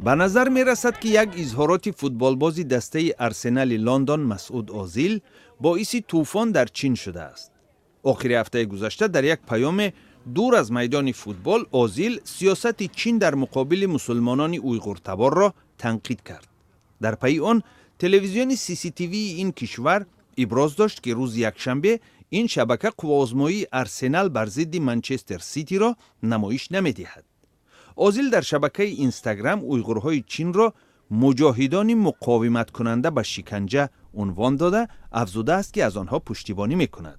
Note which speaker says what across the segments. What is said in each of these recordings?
Speaker 1: Ба назар мерасад, ки як изҳороти футболбози дастаи Арсенали Лондон Масуд Озил боиси тӯфон дар Чин шудааст. Охири ҳафтаи гузашта дар як паёме дур аз майдони футбол Озил сиёсати Чин дар муқобили мусулмонони уйғуртаборро танқид кард. Дар пайи он телевизиони ССТВи ин кишвар иброз дошт, ки рӯзи якшанбе ин шабака қувваозмоии Арсенал бар зидди Манчестер Ситиро намоиш намедиҳад. Озил дар шабакаи Инстаграм уйғурҳои Чинро муҷоҳидони муқовиматкунанда ба шиканҷа унвон дода, афзудааст, ки аз онҳо пуштибонӣ мекунад.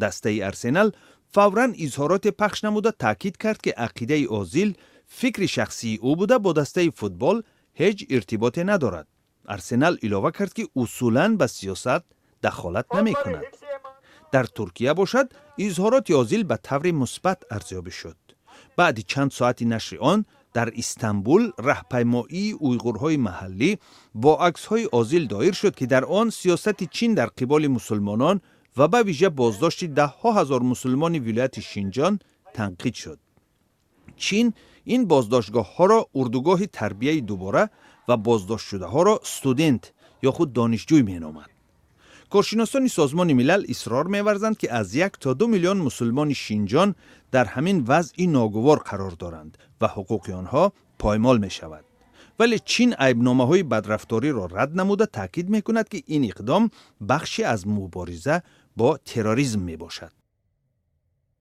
Speaker 1: Дастаи Арсенал фавран изҳороте пахш намуда, таъкид кард, ки ақидаи Озил фикри шахсии ӯ буда, бо дастаи футбол ҳеҷ иртиботе надорад. Арсенал илова кард, ки усулан ба сиёсат дахолат намекунад. Дар Туркия бошад, изҳороти Озил ба таври мусбат арзёбӣ шуд. Баъди чанд соати нашри он дар Истанбул раҳпаймоии уйғурҳои маҳаллӣ бо аксҳои Озил доир шуд, ки дар он сиёсати Чин дар қиболи мусулмонон ва ба вижа боздошти даҳҳо ҳазор мусулмони вилояти Шинҷон танқид шуд. Чин ин боздоштгоҳҳоро урдугоҳи тарбияи дубора ва боздоштшудаҳоро студент ё худ донишҷӯй меномад. Коршиносони Созмони Милал исрор меварзанд, ки аз 1 то 2 миллион мусулмони Шинҷон дар ҳамин вазъи ногувор қарор доранд ва ҳуқуқи онҳо поймол мешавад. Вале Чин айбномаҳои бадрафториро рад намуда, таъкид мекунад, ки ин иқдом бахше аз мубориза бо терроризм мебошад.